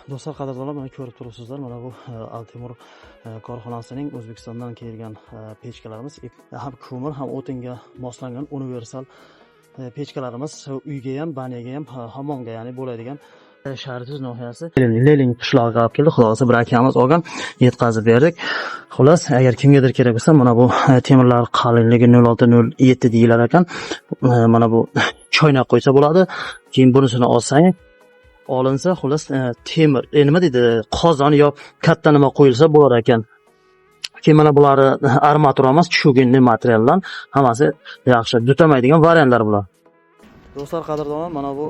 Do'stlar, qadrdonlar, mana ko'rib turibsizlar, mana bu Altemur korxonasining O'zbekistondan kelgan pechkalarimiz, ham ko'mir ham o'tinga moslangan universal pechkalarimiz, uyga ham, banyaga ham, hammomga, ya'ni bo'ladigan. Shahrituz nohiyasi Lenin qishlog'iga olib keldi. Xudo xohlasa bir akamiz olgan, yetkazib berdik. Xullas, agar kimgadir kerak bo'lsa, mana bu temirlar qalinligi 0.6 0.7 deyilar ekan. Mana bu choynak qo'ysa bo'ladi. Keyin bunisini olsang olinsa, xullas, temir, nima deydi, qozon yo katta nima qo'yilsa bo'lar ekan. Keyin mana bulari armatura emas, чугунный materialdan, hammasi yaxshi, dutamaydigan variantlar bular. Do'stlar, qadrdonlar, mana bu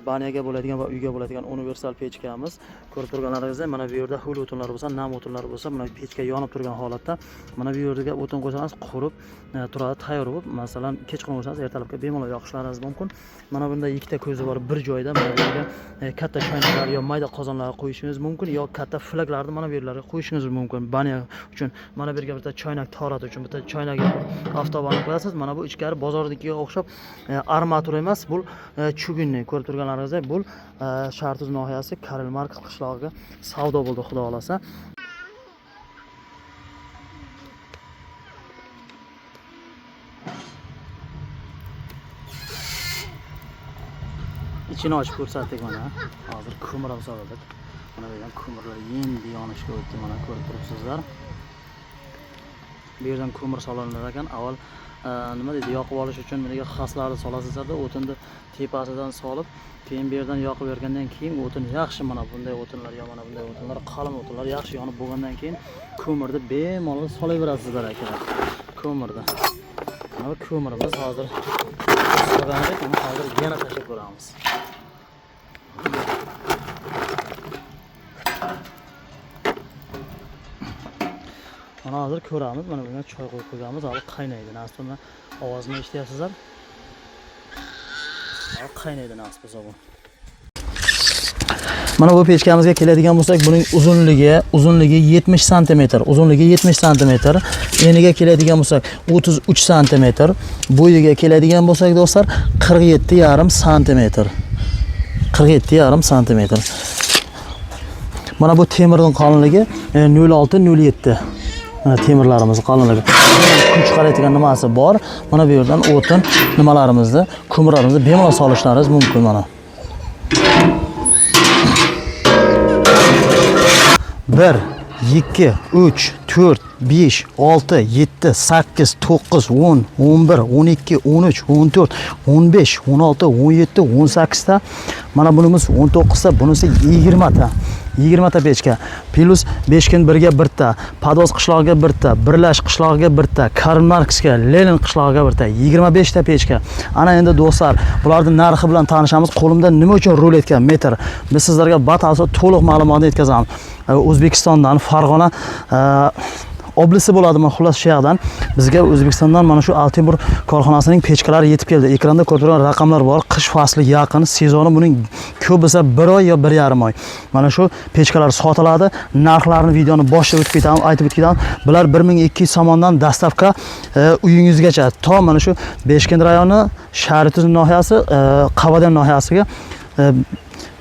banyaga bo'ladigan va uyga bo'ladigan universal pechkamiz. Ko'rib turganlaringizdek, mana bu yerda ho'l o'tinlar bo'lsa, nam o'tinlar bo'lsa, mana pechka yonib turgan holatda mana bu yerga o'tin qo'ysangiz qurib turadi, tayyor bo'lib, masalan, kechqurun qo'ysangiz ertalabga bemalol yoqishlaringiz mumkin. Mana bunda ikkita ko'zi bor bir joyda, mana bu yerga katta choynaklar yo mayda qozonlar qo'yishingiz mumkin, yo katta flaklarni mana bu yerlarga qo'yishingiz mumkin. Banya uchun mana bu yerga bitta choynak tahorat uchun bitta choynak avtobani qo'yasiz. Mana bu ichkari bozornikiga o'xshab armatura emas, bu чугунный. Ko'rib turganlaringizdek, bu Shahrtuz nohiyasi Karl Marx qishlog'iga savdo bo'ldi, xudo xohlasa. Ichini ochib ko'rsatdik mana. Hozir ko'mir ham soldik. Mana bu yerdan ko'mirlar endi yonishga o'tdi, mana ko'rib turibsizlar. Bu yerdan ko'mir solinar ekan. Avval nima deydi, yoqib olish uchun bunga xaslarni solasizlarda, o'tinni tepasidan solib, keyin bu yerdan yoqib bergandan keyin o'tin yaxshi, mana bunday o'tinlar yo mana bunday o'tinlar, qalin o'tinlar yaxshi yonib bo'lgandan keyin ko'mirni bemalol solaverasizlar akalar. Ko'mirni. Mana bu ko'mirimiz hozir solgandik, uni hozir yana tashlab ko'ramiz. Mana hozir ko'ramiz, mana bunga choy qo'yib qo'yganmiz, hali qaynaydi. Nasib bo'lsa ovozini eshityapsizlar. Hali qaynaydi nasib bo'lsa bu. Mana bu pechkamizga keladigan bo'lsak, buning uzunligi 70 santimetr, uzunligi 70 santimetr, eniga keladigan bo'lsak 33 santimetr, bo'yiga keladigan bo'lsak do'stlar 47,5 santimetr. 47,5 santimetr. Mana bu temirning qalinligi 0.6 0.7. Mana temirlarimiz qalinligi. Kun chiqaradigan nimasi bor. Mana bu yerdan o'tin nimalarimizni, ko'mirlarimizni bemalol solishlaringiz mumkin mana. 1 2 3 4 5 6 7 8 9 10 11 12 13 14 15 16 17 18 ta. Mana bunimiz 19 ta, bunisi 20 ta. 20 ta pechka. Plus 5 kun birga birta, Padoz qishlog'iga birta, Birlash qishlog'iga birta, Karl Marksga, Lenin qishlog'iga birta, 25 ta pechka. Ana endi do'stlar, bularning narxi bilan tanishamiz. Qo'limda nima uchun ruletka metr? Biz sizlarga batafsil to'liq ma'lumotni yetkazamiz. O'zbekistondan Farg'ona oblisi bo'ladimi, xullas shu yoqdan bizga O'zbekistondan mana shu Altemur korxonasining pechkalari yetib keldi. Ekranda ko'rib turgan raqamlar bor. Qish fasli yaqin, sezoni buning ko'p bo'lsa 1 oy yo 1,5 oy. Mana shu pechkalar sotiladi. Narxlarini videoni boshida o'tib ketamiz, aytib o'tib ketamiz. Bular 1200 somondan доставка uyingizgacha to mana shu Beshkent rayoni, Shahrituz nohiyasi, Qavadan nohiyasiga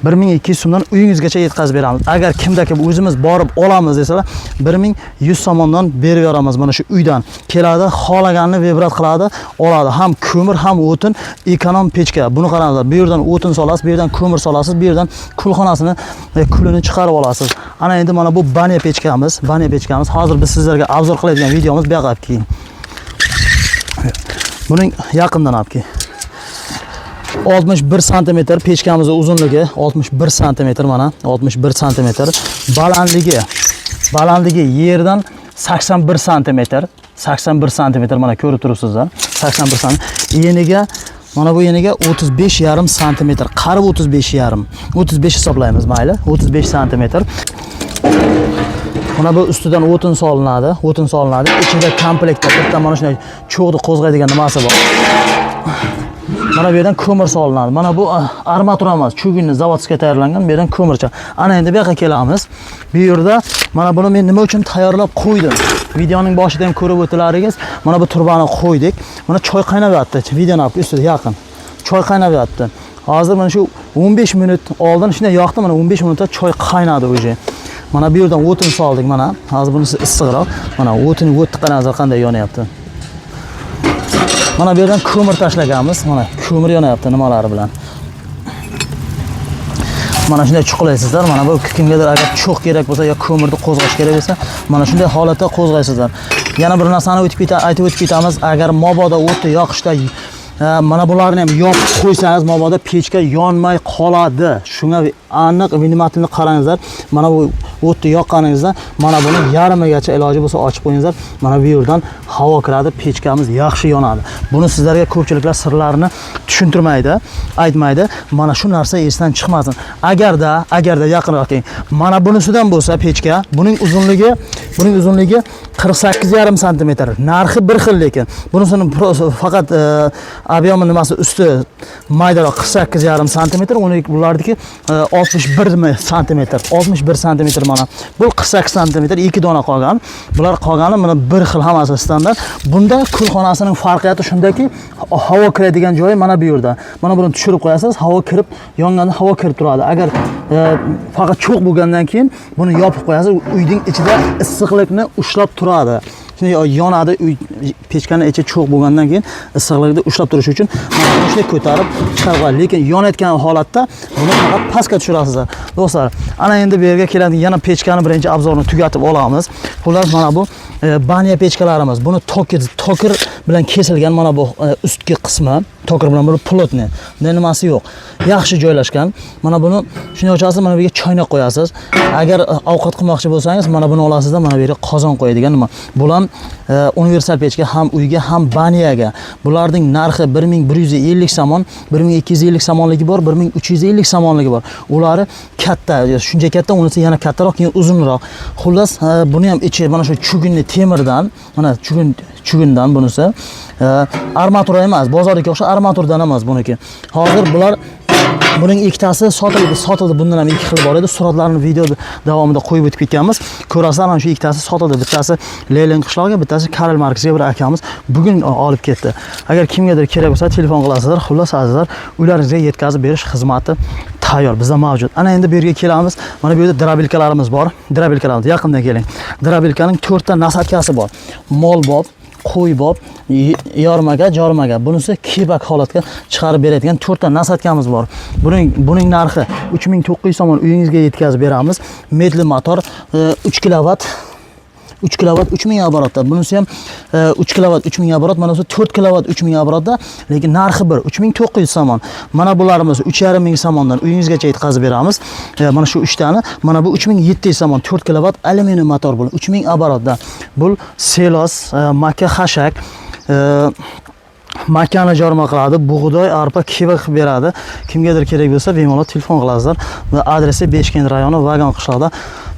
1200 so'mdan uyingizgacha yetkazib beramiz. Agar kimda kim o'zimiz borib olamiz desalar, 1100 somondan berib beramiz mana shu uydan. Keladi, xohlaganini выбрать qiladi, oladi. Ham ko'mir, ham o'tin, эконом pechka. Buni qaranglar, bu yerdan o'tin solasiz, bu yerdan ko'mir solasiz, bu yerdan kulxonasini kulini chiqarib olasiz. Ana endi mana bu баня pechkamiz, баня pechkamiz. Hozir biz sizlarga обзор qiladigan videomiz bu yoqqa olib keling. Buning yaqindan olib keling. 61 santimetr pechkamizni uzunligi, 61 santimetr, mana 61 santimetr. Balandligi yerdan 81 santimetr, 81 santimetr, mana ko'rib turibsizlar, 81 santimetr. Eniga, mana bu eniga 35,5 santimetr, qarib 35,5, 35 hisoblaymiz, mayli, 35 santimetr. Mana bu ustidan o'tin solinadi, o'tin solinadi. Ichida komplektda bitta mana shunday cho'g'ni qo'zg'aydigan nimasi bor. Mana bu yerdan ko'mir solinadi. Mana bu armatura emas, чугунный заводской tayyorlangan, bu yerdan ko'mircha. Ana endi bu yoqqa kelamiz. Bu yerda mana buni men nima uchun tayyorlab qo'ydim? Videoning boshida ham ko'rib o'tilaringiz. Mana bu turbani qo'ydik. Mana choy qaynab yotdi. Videoni olib ustida yaqin. Choy qaynab yotdi. Hozir mana shu 15 minut oldin shunday yoqdi, mana 15 minutda choy qaynadi уже. Mana bu yerdan o'tin soldik mana. Hozir bunisi issiqroq. Mana o'tin, o'tni qarangizlar, qanday yonyapti. Mana bu yerdan ko'mir tashlaganmiz. Mana ko'mir yonyapti nimalari bilan. Mana shunday chuqlaysizlar. Mana bu kimgadir agar cho'g' kerak bo'lsa yo ko'mirni qo'zg'ash kerak bo'lsa, mana shunday holatda qo'zg'aysizlar. Yana bir narsani o'tib keta, aytib o'tib ketamiz. Agar mabodo o'tni yoqishda mana bularni ham yopib qo'ysangiz, mabodo pechka yonmay qoladi. Shunga aniq внимательно qarangizlar. Mana bu o'tni yoqqaningizda mana buni yarmigacha iloji bo'lsa ochib qo'yingizlar. Mana bu yerdan havo kiradi, pechkamiz yaxshi yonadi. Buni sizlarga ko'pchiliklar sirlarini tushuntirmaydi, aytmaydi. Mana shu narsa esdan chiqmasin. Agarda yaqinroq keling. Mana bunisidan bo'lsa pechka, buning uzunligi 48,5 santimetr. Narxi bir xil lekin. Bunisini faqat объём i nimasi usti maydaroq, 48,5 santimetr, uni bularniki 61 santimetr, 61 santimetr mana. Bu 48 santimetr, ikki dona qolgan. Bular qolgani mana bir xil, hammasi standart. Bunda kulxonasining farqiyati shundaki, havo kiradigan joyi mana bu yerda. Mana buni tushirib qo'yasiz, havo kirib, yonganda havo kirib turadi. Agar faqat cho'g' bo'lgandan keyin buni yopib qo'yasiz, uyning ichida issiqlikni ushlab turadi. Shunday yonadi, uy pechkani ichi cho'g' bo'lgandan keyin issiqlikni ushlab turish uchun mana buni shunday ko'tarib chiqarib qo'yadi. Lekin yonayotgan holatda buni faqat pastga tushirasizlar. Do'stlar, ana endi bu yerga keladi, yana pechkani birinchi обзор ni tugatib olamiz. Xullas, mana bu баня pechkalarimiz. Buni tokir bilan kesilgan mana bu ustki qismi, tokir bilan bu плотный. Bunda nimasi yo'q. Yaxshi joylashgan. Mana buni shunday ochasiz, mana bu yerga choynak qo'yasiz. Agar ovqat qilmoqchi bo'lsangiz, mana buni olasizda, mana bu yerga qozon qo'yadigan nima. Bular ham universal pechka, ham uyga, ham баня ga. Bularning narxi 1150 somon, 1250 somonligi bor, 1350 somonligi bor. Ulari katta, shuncha katta, unisi yana kattaroq, keyin uzunroq. Xullas, buni ham ichi mana shu чугунный temirdan, mana чугун dan bunisi. Armatura emas, bozordagi o'xshab armaturdan emas buniki. Hozir bular, buning ikkitasi sotildi. Bundan ham ikki xil bor edi. Suratlarni video davomida qo'yib o'tib ketganmiz. Ko'rasizlar, mana shu ikkitasi sotildi. Bittasi Lenin qishlog'iga, bittasi Karl Marksga bir akamiz bugun olib ketdi. Agar kimgadir kerak bo'lsa, telefon qilasizlar. Xullas, azizlar, uylaringizga yetkazib berish xizmati tayyor, bizda mavjud. Ana endi bu yerga kelamiz. Mana bu yerda дробилка larimiz bor. Дробилка larimiz, yaqindan keling. Дробилка ning to'rtta насадка si bor. Molbob, qo'ybob, yormaga, jormaga. Bunisi kebak holatga chiqarib beradigan to'rtta насадка miz bor. Buning narxi 3900 somon, uyingizga yetkazib beramiz. Медный motor, 3 kilovat, 3 kilovat 3000 оборот da. Bunisi ham 3 kilovat 3000 оборот, mana bu 4 kilovat 3000 оборот da, lekin narxi bir, 3900 somon. Mana bularimiz 3,5 ming somondan uyingizgacha yetkazib beramiz. Mana shu 3 tani, mana bu 3700 somon, 4 kilovat alyuminiyum motor bu 3000 оборот da. Bu selos, maka xashak, makani jorma qiladi, bug'doy, arpa, keva qilib beradi. Kimgadir kerak bo'lsa, bemalol telefon qilasizlar. Va adresi Beshkent rayoni, Vagon qishlog'ida.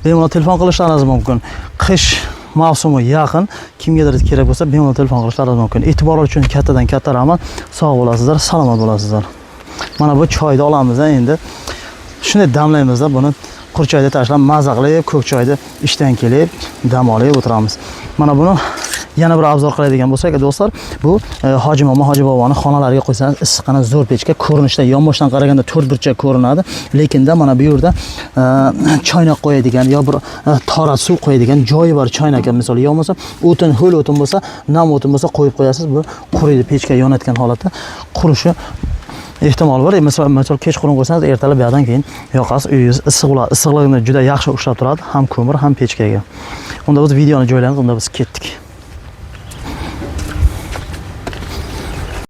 Bemalol telefon qilishlaringiz mumkin. Qish Mavsumi yaqin. Kimgadir kerak bo'lsa, bemalol telefon qilishlari mumkin. E'tibor uchun kattadan katta rahmat. Sog' bo'lasizlar, salomat bo'lasizlar. Mana bu choyni olamiz endi. Shunday damlaymizda buni, qurchoyda tashlab, maza qilib, ko'k choyni ishdan kelib dam olib o'tiramiz. Mana buni yana bir обзор qiladigan bo'lsak, do'stlar, bu hoji momo, hoji boboni xonalariga qo'ysangiz, issiqqina zo'r pechka. Ko'rinishda yonboshdan qaraganda to'rt burchak ko'rinadi, lekinda mana bu yerda choynak qo'yadigan yo bir tora suv qo'yadigan joyi bor choynakka, misol, yo bo'lmasa o'tin, ho'l o'tin bo'lsa, nam o'tin bo'lsa, qo'yib qo'yasiz, bu quriydi. Pechka yonayotgan holatda qurishi ehtimol bor. Misol kechqurun qo'ysangiz, ertalab bu yoqdan keyin yoqasiz, uyingiz issiq bo'ladi. Issiqligini juda yaxshi ushlab turadi ham ko'mir, ham pechkaga. Unda biz videoni joylaymiz, unda biz ketdik.